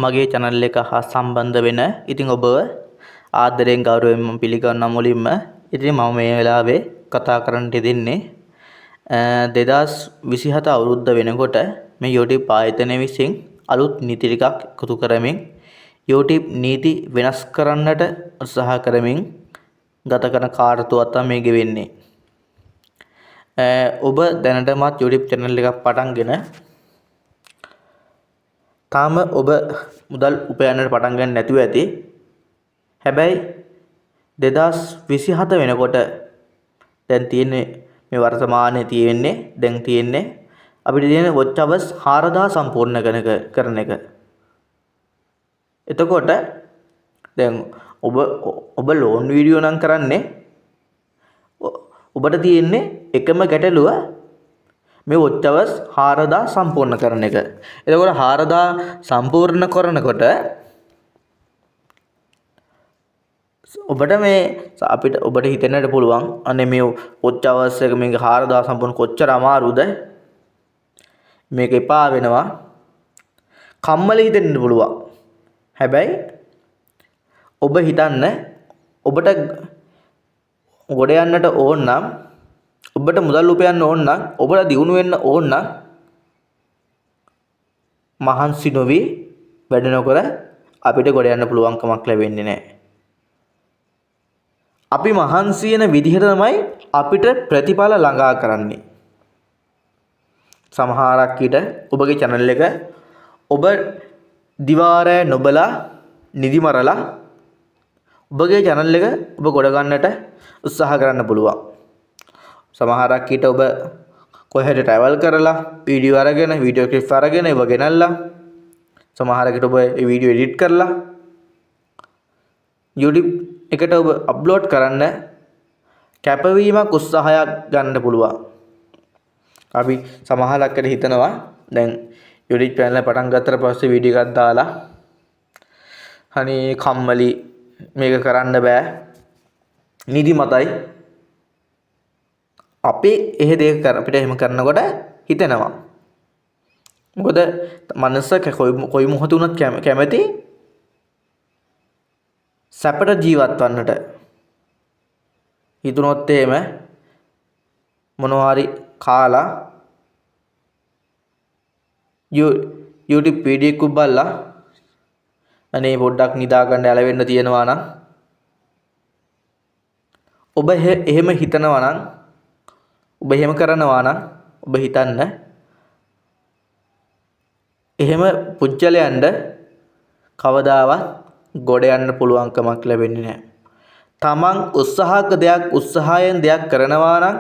මගේ channel එක හා සම්බන්ධ වෙන ඉතින් ඔබව ආදරයෙන් ගෞරවයෙන් මම පිළිගන්නවා මුලින්ම. ඉතින් මම මේ වෙලාවේ කතා කරන්න දෙන්නේ 2027 අවුරුද්ද වෙනකොට මේ YouTube ආයතනය විසින් අලුත් නීති ටිකක් එකතු කරමින් YouTube නීති වෙනස් කරන්නට උත්සාහ කරමින් ගත කරන කාර්තුවක් තමයි මේ ගෙවෙන්නේ. ඔබ දැනටමත් YouTube channel එකක් පටන්ගෙන තාම ඔබ මුදල් උපයන්නට පටන් ගන්න නැතුව ඇති. හැබැයි 2027 වෙනකොට දැන් තියෙන්නේ මේ වර්තමානයේ තියෙන්නේ දැන් තියෙන්නේ අපිට තියෙන watch hours 4000 සම්පූර්ණ කරන එක. එතකොට දැන් ඔබ ඔබ ලෝන් වීඩියෝ නම් කරන්නේ ඔබට තියෙන්නේ එකම ගැටලුව මේ වොච් අවර්ස් 4000 සම්පූර්ණ කරන එක. එතකොට 4000 සම්පූර්ණ කරනකොට ඔබට මේ අපිට ඔබට හිතෙන්නට පුළුවන් අනේ මේ වොච් අවර්ස් එක මේක 4000 සම්පූර්ණ කොච්චර අමාරුද, මේක එපා වෙනවා, කම්මැලි හිතෙන්න පුළුවන්. හැබැයි ඔබ හිතන්න ඔබට ගොඩ යන්නට ඕන නම්, ඔබට මුදල් උපයන්න ඕන නම්, ඔබට දියුණු වෙන්න ඕන නම් මහන්සි නොවි වැඩ නොකර අපිට ගොඩ යන්න පුළුවන්කමක් ලැබෙන්නේ නැහැ. අපි මහන්සි වෙන විදිහට තමයි අපිට ප්‍රතිඵල ළඟා කරන්නේ. සමහරක් විට ඔබගේ channel එක ඔබ දිවා රෑ නොබලා නිදි මරලා ඔබගේ channel එක ඔබ ගොඩ ගන්නට උත්සාහ කරන්න පුළුවන්. සමහරක් විට ඔබ කොහෙට ට්‍රැවල් කරලා වීඩියෝ අරගෙන වීඩියෝ ක්ලිප් අරගෙන ඒව ගෙනල්ලා සමහරක් විට ඔබ ඒ වීඩියෝ එඩිට් කරලා YouTube එකට ඔබ අප්ලෝඩ් කරන්න කැපවීමක් උත්සාහයක් ගන්න පුළුවන්. අපි සමහරක් විට හිතනවා දැන් YouTube channel එක පටන් ගත්තට පස්සේ වීඩියෝ එකක් දාලා අනේ කම්මැලි මේක කරන්න බෑ නිදිමතයි අපි එහෙ දෙයක් අපිට එහෙම කරනකොට හිතෙනවා. මොකද මනස කොයි මොහොත වුණත් කැමති සැපට ජීවත් වන්නට. හිතුනොත් එහෙම මොනවා හරි කාලා YouTube video එකක් බලලා අනේ පොඩ්ඩක් නිදා ගන්න ඇලවෙන්න තියෙනවා නම් ඔබ එහෙම හිතනවා නම් ඔබ එහෙම කරනවා නම් ඔබ හිතන්න එහෙම පුජ්‍යලයන්ට කවදාවත් ගොඩ යන්න පුළුවන්කමක් ලැබෙන්නේ නැහැ. තමන් උත්සාහක දෙයක් උත්සාහයෙන් දෙයක් කරනවා නම්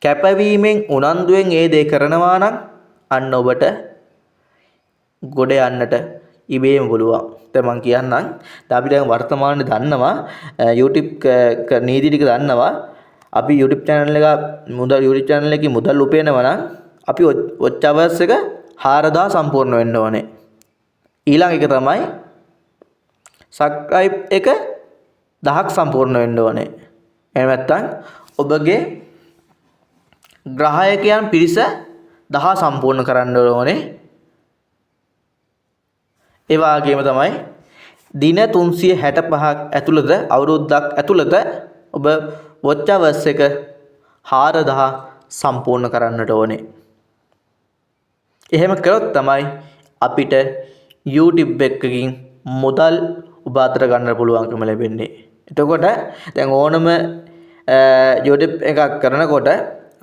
කැපවීමෙන් උනන්දුවෙන් ඒ දේ කරනවා නම් අන්න ඔබට ගොඩ යන්නට ඉබේම පුළුවන්. දැන් මං කියන්නම්. දැන් අපි දැන් වර්තමානයේ දන්නවා YouTube නීති ටික දන්නවා. අපි YouTube channel එක මුදල් YouTube channel එකේ මුදල් උපයනවා නම් අපි watch hours එක 4000 සම්පූර්ණ වෙන්න ඕනේ. ඊළඟ එක තමයි subscribe එක 1000ක් සම්පූර්ණ වෙන්න ඕනේ. එහෙම නැත්නම් ඔබගේ ග්‍රාහකයන් පිරිස 10 සම්පූර්ණ කරන්න ඕනේ. ඒ වගේම තමයි දින 365ක් ඇතුළත අවුරුද්දක් ඇතුළත ඔබ watch hours එක 4000 සම්පූර්ණ කරන්නට ඕනේ. එහෙම කළොත් තමයි අපිට YouTube එකකින් මුදල් ඔබ අතට ගන්න පුළුවන්කම ලැබෙන්නේ. එතකොට දැන් ඕනම YouTube එකක් කරනකොට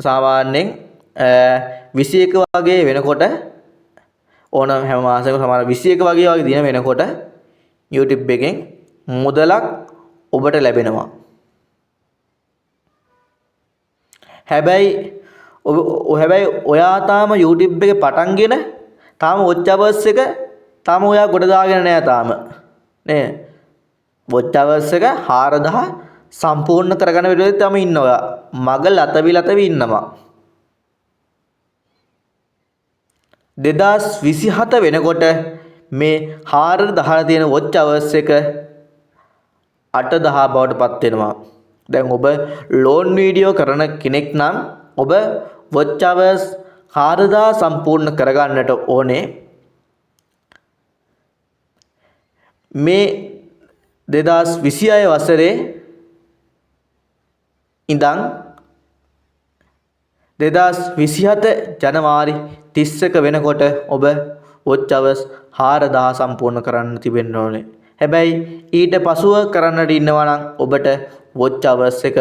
සාමාන්‍යයෙන් 21 වගේ වෙනකොට ඕනම හැම මාසෙකම සමහර 21 වගේ වගේ දින වෙනකොට YouTube එකෙන් මුදලක් ඔබට ලැබෙනවා. හැබැයි ඔබ හැබැයි ඔයා තාම YouTube එක පටන්ගෙන තාම watch hours එක තාම ඔයා ගොඩ දාගෙන නෑ තාම. නේ? watch hours එක 4000 සම්පූර්ණ කරගන්න බැරුව තාම ඉන්න ඔයා. මග ලතවි ලතවි ඉන්නවා. 2027 වෙනකොට මේ 4000 තියෙන watch hours එක 8000 බවට පත් වෙනවා. දැන් ඔබ ලෝන් වීඩියෝ කරන කෙනෙක් නම් ඔබ watch hours 4000 සම්පූර්ණ කරගන්නට ඕනේ. මේ 2026 වසරේ ඉඳන් 2027 ජනවාරි 31 වෙනකොට ඔබ වොච් අවර්ස් 4000 සම්පූර්ණ කරන්න තිබෙන්න ඕනේ. හැබැයි ඊට පසුව කරන්නට ඉන්නවා නම් ඔබට වොච් අවර්ස් එක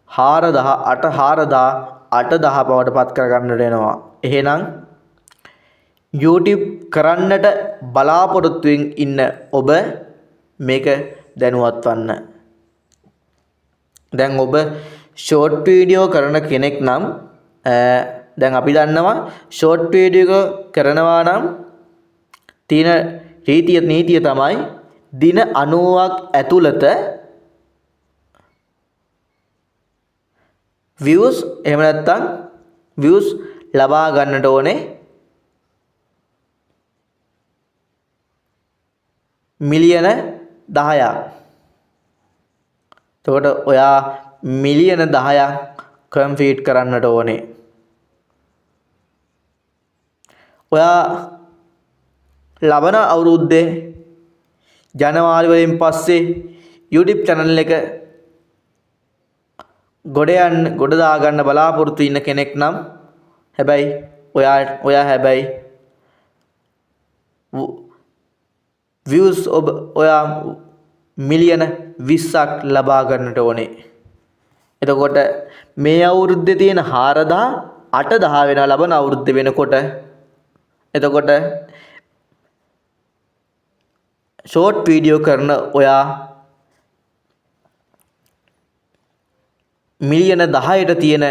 4000 8 4000 8000 බවට පත් කරගන්නට වෙනවා. එහෙනම් YouTube කරන්නට බලාපොරොත්තුවෙන් ඉන්න ඔබ මේක දැනුවත් වන්න. දැන් ඔබ ෂෝට් වීඩියෝ කරන කෙනෙක් නම්, දැන් අපි දන්නවා ෂෝට් වීඩියෝ එක කරනවා නම් තියෙන රීතිය නීතිය තමයි දින 90ක් ඇතුළත views එහෙම නැත්නම් views ලබා ගන්නට ඕනේ මිලියන 10ක්. එතකොට ඔයා මිලියන 10ක් කම්ප්ලීට් කරන්නට ඕනේ. ඔයා ලබන අවුරුද්දේ ජනවාරි වලින් පස්සේ YouTube channel එක ගොඩ දාගන්න බලාපොරොත්තු ඉන්න කෙනෙක් නම්, හැබැයි ඔයා හැබැයි views ඔබ ඔයා මිලියන 20ක් ලබා ගන්නට ඕනේ. එතකොට මේ අවුරුද්දේ තියෙන 4000 8000 වෙනවා ලබන අවුරුද්ද වෙනකොට. එතකොට ෂෝට් වීඩියෝ කරන ඔයා මිලියන 10ට තියෙන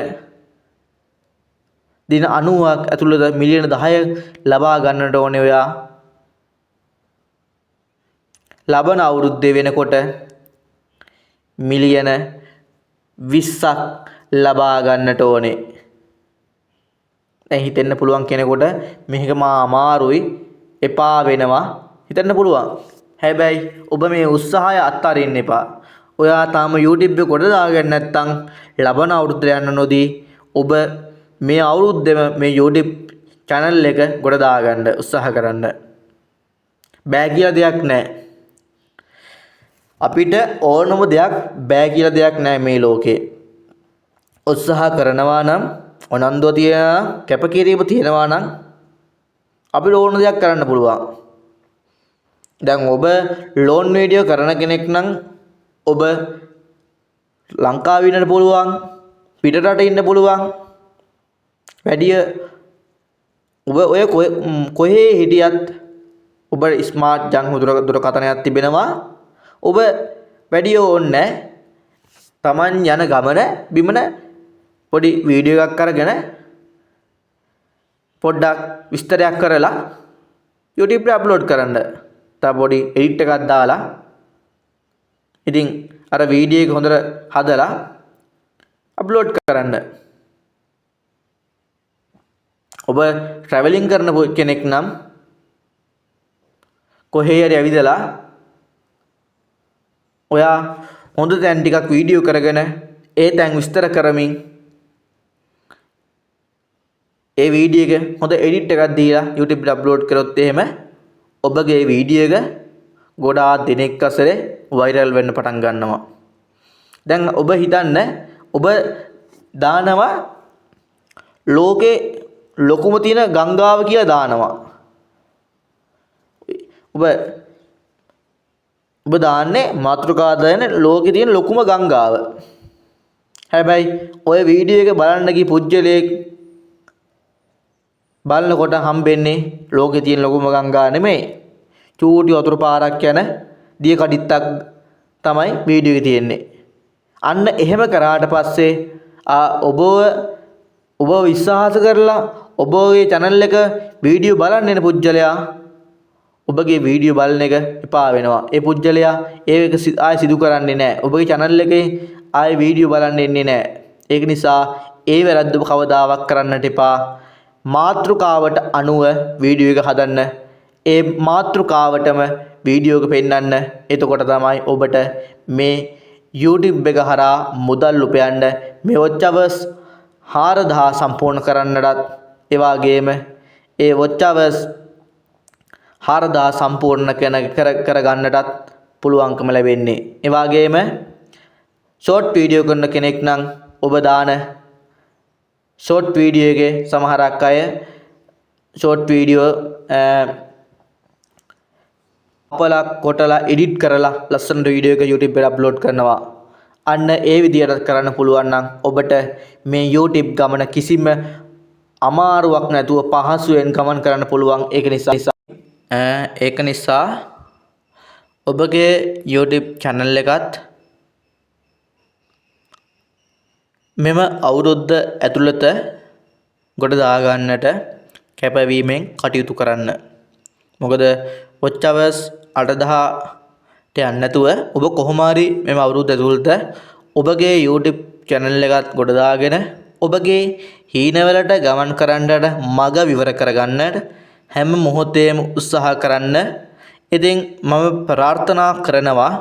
දින 90ක් ඇතුළත මිලියන 10 ලබා ගන්නට ඕනේ. ඔයා ලබන අවුරුද්දේ වෙනකොට මිලියන 20ක් ලබා ගන්නට ඕනේ. දැන් හිතෙන්න පුළුවන් කෙනෙකුට මේක මා අමාරුයි, එපා වෙනවා හිතන්න පුළුවන්. හැබැයි ඔබ මේ උත්සාහය අත්හරින්න එපා. ඔයා තාම YouTube එක ගොඩ දාගන්න නැත්නම් ලබන අවුරුද්දට යන්න නොදී ඔබ මේ අවුරුද්දෙම මේ YouTube channel එක ගොඩ දාගන්න උත්සාහ කරන්න. බෑ කියලා දෙයක් නෑ. අපිට ඕනම දෙයක් බෑ කියලා දෙයක් නෑ මේ ලෝකේ. උත්සාහ කරනවා නම්, උනන්දුව තියෙනවා නම්, කැපකිරීම තියෙනවා නම් අපිට ඕන දෙයක් කරන්න පුළුවන්. දැන් ඔබ ලෝන් වීඩියෝ කරන කෙනෙක් නම් ඔබ ලංකාවේ ඉන්නට පුළුවන්, පිටරට ඉන්න පුළුවන්. වැඩිය ඔබ ඔය කොහේ හිටියත් ඔබ ස්මාර්ට් ජංගම දුරකථනයක් තිබෙනවා. ඔබ වැඩිය ඕනේ නෑ. Taman යන ගමන බිමන පොඩි වීඩියෝ එකක් අරගෙන පොඩ්ඩක් විස්තරයක් කරලා YouTube එකට අප්ලෝඩ් කරන්න. තව පොඩි එඩිට් එකක් දාලා ඉතින් අර වීඩියෝ එක හොඳට හදලා අප්ලෝඩ් කරන්න. ඔබ ට්‍රැවලින් කරන කෙනෙක් නම් කොහේ හරි ඇවිදලා ඔයා හොඳ තැන් ටිකක් වීඩියෝ කරගෙන ඒ තැන් විස්තර කරමින් ඒ වීඩියෝ එක හොඳ එඩිට් එකක් දීලා YouTube එකට අප්ලෝඩ් කරොත් එහෙම ඔබගේ වීඩියෝ එක ගොඩාක් දෙනෙක් අතරේ වෛරල් වෙන්න පටන් ගන්නවා. දැන් ඔබ හිතන්න ඔබ දානවා ලෝකේ ලොකුම තියෙන ගංගාව කියලා දානවා. ඔබ දාන්නේ මාතෘකාව දාන්නේ ලෝකේ තියෙන ලොකුම ගංගාව. හැබැයි ඔය වීඩියෝ එක බලන්න ගිය පුජ්‍යලයෙක් බලනකොට හම්බෙන්නේ ලෝකේ තියෙන ලොකුම ගංගාව නෙමෙයි, චූටි වතුර පාරක් යන දිය කඩਿੱත්තක් තමයි වීඩියෝ එකේ තියෙන්නේ. අන්න එහෙම කරාට පස්සේ ඔබ විශ්වාස කරලා ඔබගේ channel එක වීඩියෝ බලන්න එන පුජ්‍යලයා ඔබගේ වීඩියෝ බලන එක එපා වෙනවා. ඒ පුජ්‍යලයා ඒක ආයෙ සිදු කරන්නේ නෑ. ඔබගේ channel එකේ ආයෙ වීඩියෝ බලන්න එන්නේ නෑ. ඒක නිසා ඒ වැරද්ද ඔබ කවදාවත් කරන්නට එපා. මාතෘකාවට අනුව වීඩියෝ එක හදන්න. ඒ මාතෘකාවටම වීඩියෝ එක පෙන්වන්න. එතකොට තමයි ඔබට මේ YouTube එක හරහා මුදල් උපයන්න මේ watch hours 4000 සම්පූර්ණ කරන්නටත්, ඒ වගේම ඒ watch hours 4000 සම්පූර්ණ කරගන්නටත් පුළුවන්කම ලැබෙන්නේ. ඒ වගේම ෂෝට් වීඩියෝ කරන කෙනෙක් නම් ඔබ දාන ෂෝට් වීඩියෝ එකේ සමහරක් අය ෂෝට් වීඩියෝ කපලා කොටලා එඩිට් කරලා ලස්සනට වීඩියෝ එක YouTube එකට අප්ලෝඩ් කරනවා. අන්න ඒ විදිහට කරන්න පුළුවන් නම් ඔබට මේ YouTube ගමන කිසිම අමාරුවක් නැතුව පහසුවෙන් ගමන් කරන්න පුළුවන්. ඒක නිසා ඔබගේ YouTube channel එකත් මෙම අවුරුද්ද ඇතුළත ගොඩ දාගන්නට කැපවීමෙන් කටයුතු කරන්න. මොකද වොච් අවර්ස් 8000ට යන්නේ නැතුව ඔබ කොහොම හරි මෙම අවුරුද්ද ඇතුළත ඔබගේ YouTube channel එකත් ගොඩ දාගෙන ඔබගේ හීනවලට ගමන් කරන්නට මඟ විවර කරගන්නට හැම මොහොතේම උත්සාහ කරන්න. ඉතින් මම ප්‍රාර්ථනා කරනවා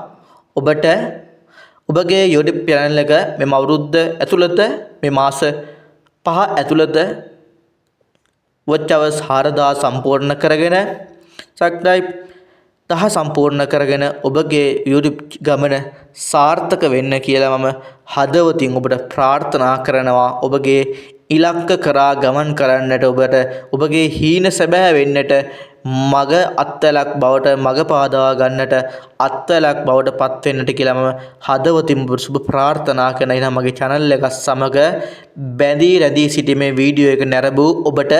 ඔබට ඔබගේ YouTube channel එක මෙම අවුරුද්ද ඇතුළත, මේ මාස 5 ඇතුළත වොච් අවර්ස් 4000 සම්පූර්ණ කරගෙන, සබ්ස්ක්‍රයිබ් 10 සම්පූර්ණ කරගෙන ඔබගේ YouTube ගමන සාර්ථක වෙන්න කියලා මම හදවතින් ඔබට ප්‍රාර්ථනා කරනවා. ඔබගේ ඉලක්ක කරා ගමන් කරන්නට, ඔබට ඔබගේ හීන සැබෑ වෙන්නට මග අත්වැලක් බවට, මග පාදවා ගන්නට අත්වැලක් බවට පත් වෙන්නට කියලා මම හදවතින් ඔබට සුබ ප්‍රාර්ථනා කරනවා. එහෙනම් මගේ channel එක සමග බැඳී රැඳී සිටි මේ වීඩියෝ එක නැරඹූ ඔබට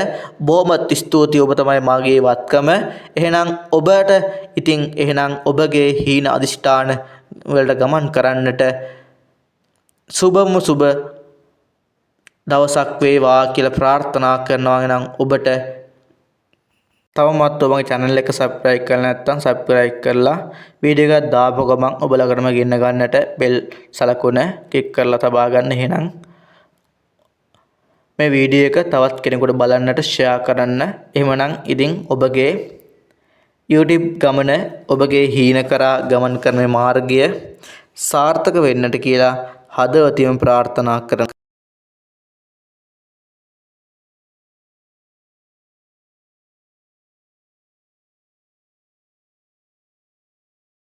බොහොමත් ස්තුතියි. ඔබ තමයි මගේ වත්කම. එහෙනම් ඔබට ඉතින් එහෙනම් ඔබගේ හීන අදිෂ්ඨාන වලට ගමන් කරන්නට සුබම සුබ දවසක් වේවා කියලා ප්‍රාර්ථනා කරනවා. එහෙනම් ඔබට තවමත් ඔබගේ channel එක subscribe කරලා නැත්නම් subscribe කරලා, වීඩියෝ එකක් දාපු ගමන් ඔබ ළඟටම ගෙන්න ගන්නට බෙල් සලකුණ ක්ලික් කරලා තබා ගන්න. එහෙනම් මේ වීඩියෝ එක තවත් කෙනෙකුට බලන්නට ෂෙයා කරන්න. එහෙමනම් ඉතින් ඔබගේ YouTube ගමන, ඔබගේ හීන කරා ගමන් කරන මාර්ගය සාර්ථක වෙන්නට කියලා හදවතින්ම ප්‍රාර්ථනා කරනවා.